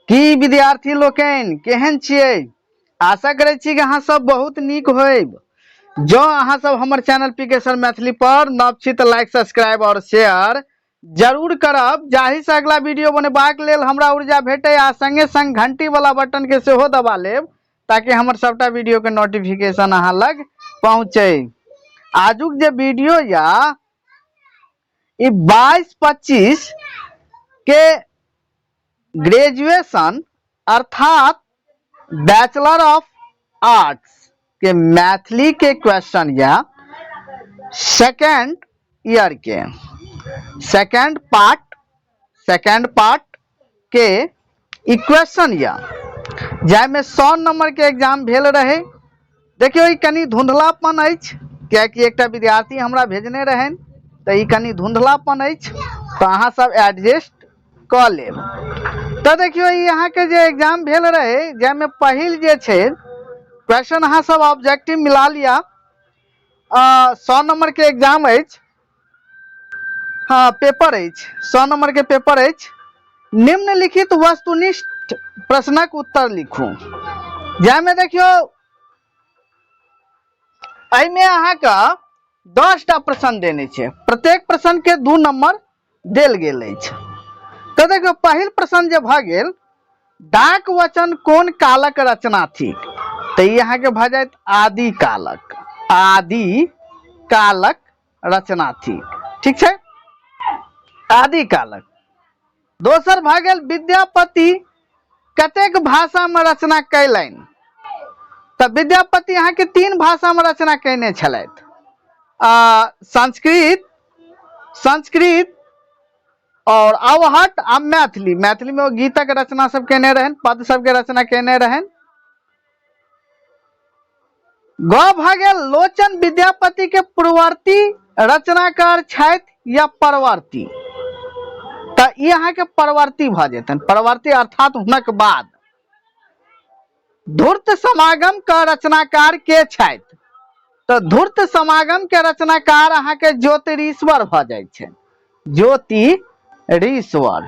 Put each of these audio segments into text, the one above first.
की विद्यार्थी लोकनि केहन छियै? आशा करै छी कि अहाँ सब बहुत नीक होयब। जँ अहाँ सब हमर चैनल पी के सर मैथिली पर नव छी तऽ लाइक, सब्सक्राइब और शेयर जरूर करब, जाहि से अगला वीडियो बनेबाक लेल हमरा ऊर्जा भेटे, आ संगे संग घंटी वाला बटन के सेहो दबा लेब ताकि हमर सबटा वीडियो के नोटिफिकेशन अहाँ लग पहुँचे। आजुक जे वीडियो या ई 22-25 के ग्रेजुएशन अर्थात बैचलर ऑफ आर्ट्स के मैथिली के क्वेश्चन या सेकेंड ईयर के सेकेंड पार्ट के ई क्वेश्चन या जाहिमे 100 नंबर के एग्जाम भेल रहे। देखियौ, ई कनि धुंधलापन अछि, कियाकि एकटा विद्यार्थी हमरा भेजने रहनि, तऽ ई कनि धुंधलापन अछि, तऽ अहाँ सब एडजस्ट कऽ लेब। तऽ देखियौ, ई अहाँके जे एग्जाम भेल रहे, जाहिमे पहिल जे छै क्वेश्चन, अहाँ सब ऑब्जेक्टिव मिला लिअ। 100 नंबर के एग्जाम अछि, हाँ, पेपर अछि, 100 नंबर के पेपर अछि। निम्नलिखित वस्तुनिष्ठ प्रश्नक उत्तर लिखू, जाहिमे देखियौ, एहिमे अहाँके 10टा प्रश्न देने छै, प्रत्येक प्रश्न के 2 नंबर देल गेल अछि। तऽ देखियौ, पहिल प्रश्न जे भऽ गेल, डाक वचन कोन कालक रचना थिक? तऽ ई अहाँके भऽ जायत आदि कालक, आदि कालक रचना थिक। ठीक छै, आदि कालक। दोसर भऽ गेल, विद्यापति कतेक भाषामे रचना कयलनि? तऽ विद्यापति अहाँके 3 भाषामे रचना कयने छलथि, संस्कृत, संस्कृत और अवहट आ मैथिली। मैथिली में ओ गीतक रचना सब केने रहनि, पद सबके रचना केने रहनि। ग भऽ गेल, लोचन विद्यापति के पूर्ववर्ती रचनाकार छथि या परवर्ती? तऽ ई अहाँके परवर्ती भऽ जेतनि, परवर्ती अर्थात हुनक बाद। धूर्त समागम के रचनाकार के छथि? तऽ धूर्त समागम के रचनाकार अहाँके ज्योतिरीश्वर भऽ जाइ छै, ज्योतिरीश्वर।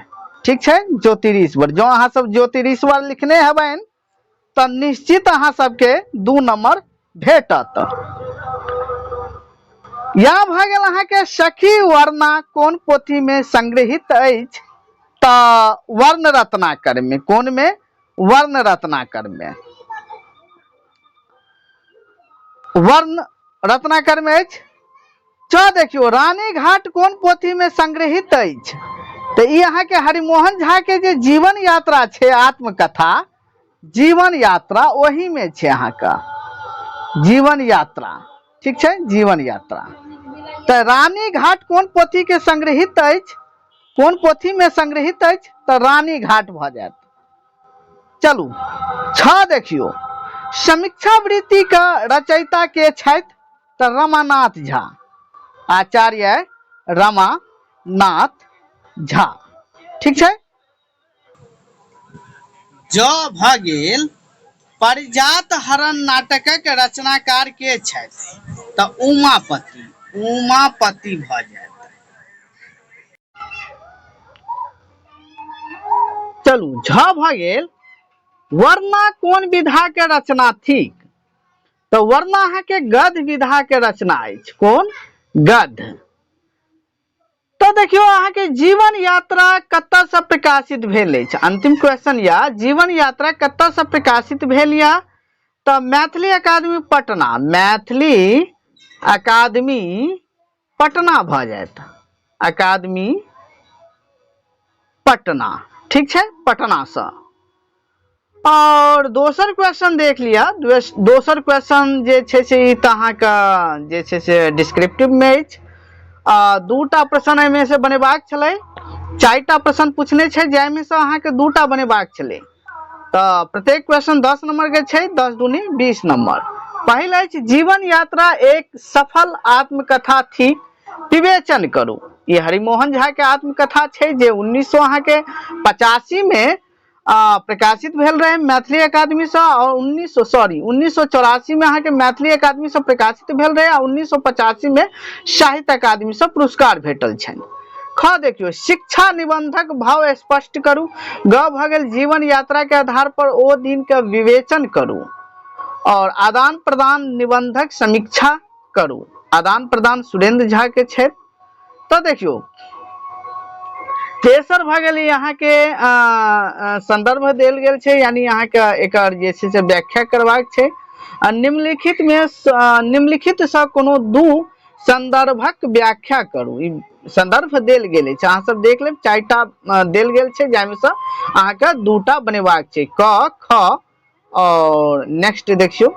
ठीक छै, ज्योतिरीश्वर। जँ अहाँ सब ज्योतिरीश्वर लिखने हेबनि तऽ निश्चित अहाँ सबके 2 नंबर भेटत। या भऽ गेल अहाँके, सखी वर्णा कोन पोथी में संग्रहित अछि? तऽ वर्ण रत्नाकर में। कोन में? वर्ण रत्नाकर में, वर्ण रत्नाकर में अछि। च देखियौ, रानी घाट कोन पोथी में संग्रहित अछि? तऽ ई अहाँके हरिमोहन झा के जे जीवन यात्रा छै, आत्मकथा जीवन यात्रा, ओही में छै अहाँके जीवन यात्रा। ठीक छै, जीवन यात्रा। तऽ रानी घाट कोन पोथी के संग्रहित अछि, कोन पोथी में संग्रहित अछि? तऽ रानी घाट भऽ जायत। चलू, 6 देखियौ, समीक्षा वृत्ति के रचयिता के छथि? तऽ रमानाथ झा, आचार्य रमानाथ झा। ठीक छै। ज भऽ गेल, पारिजात हरण नाटकक रचनाकार के छथि? तऽ उमापति, उमापति भऽ जायत। चलू, झ भऽ गेल, वर्णा कोन विधा के रचना थिक? तऽ वर्णा अहाँके गद्य विधा के रचना अछि। कोन? गद्य। तऽ देखियौ, अहाँके जीवन यात्रा कतऽ से प्रकाशित भेल अछि? अंतिम क्वेश्चन या, जीवन यात्रा कतऽ से प्रकाशित भेल या? तऽ मैथिली अकादमी पटना, मैथिली अकादमी पटना भऽ जायत, अकादमी पटना। ठीक छै, पटनासँ। और दोसर क्वेश्चन देख लिअ। दोसर क्वेश्चन जे छै से ई तऽ अहाँके जे छै से डिस्क्रिप्टिव मे अछि। आ दूटा प्रश्न एहिमे से बनेबाक छलै। 4टा प्रश्न पूछने छै, जाहिमे से अहाँके 2टा बनेबाक छलै। तऽ प्रत्येक क्वेश्चन 10 नंबर के छै, 10 दूनी 20 नंबर। पहिल अछि, जीवन यात्रा एक सफल आत्मकथा थिक, विवेचन करू। ई हरिमोहन झा के आत्मकथा छै जे उन्नीस सौ अहाँके पचासी में प्रकाशित भेल रहे मैथिली अकादमी से, और उन्नीस सौ, सॉरी, 1984 में अहाँके मैथिली अकादमी से प्रकाशित भेल रहे आ 1985 में साहित्य अकादमी से पुरस्कार भेटल छनि। ख देखियौ, शिक्षा निबंधक भाव स्पष्ट करू। ग भऽ गेल, जीवन यात्रा के आधार पर ओ दिन के विवेचन करू। और आदान प्रदान निबंधक समीक्षा करू। आदान प्रदान सुरेंद्र झा के छै। तऽ देखियौ, तेसर भऽ गेल अहाँके संदर्भ देल गेल छै, यानी अहाँके एकर जे छै से व्याख्या करबाक छै। आ निम्नलिखित मे निम्नलिखित सँ कोनो दू संदर्भक व्याख्या करू। ई संदर्भ देल गेल अछि, अहाँ सब देख लेब। चारिटा देल गेल छै, जाहिमे सँ अहाँके दूटा बनेबाक छै, क, ख। और नेक्स्ट देखियौ।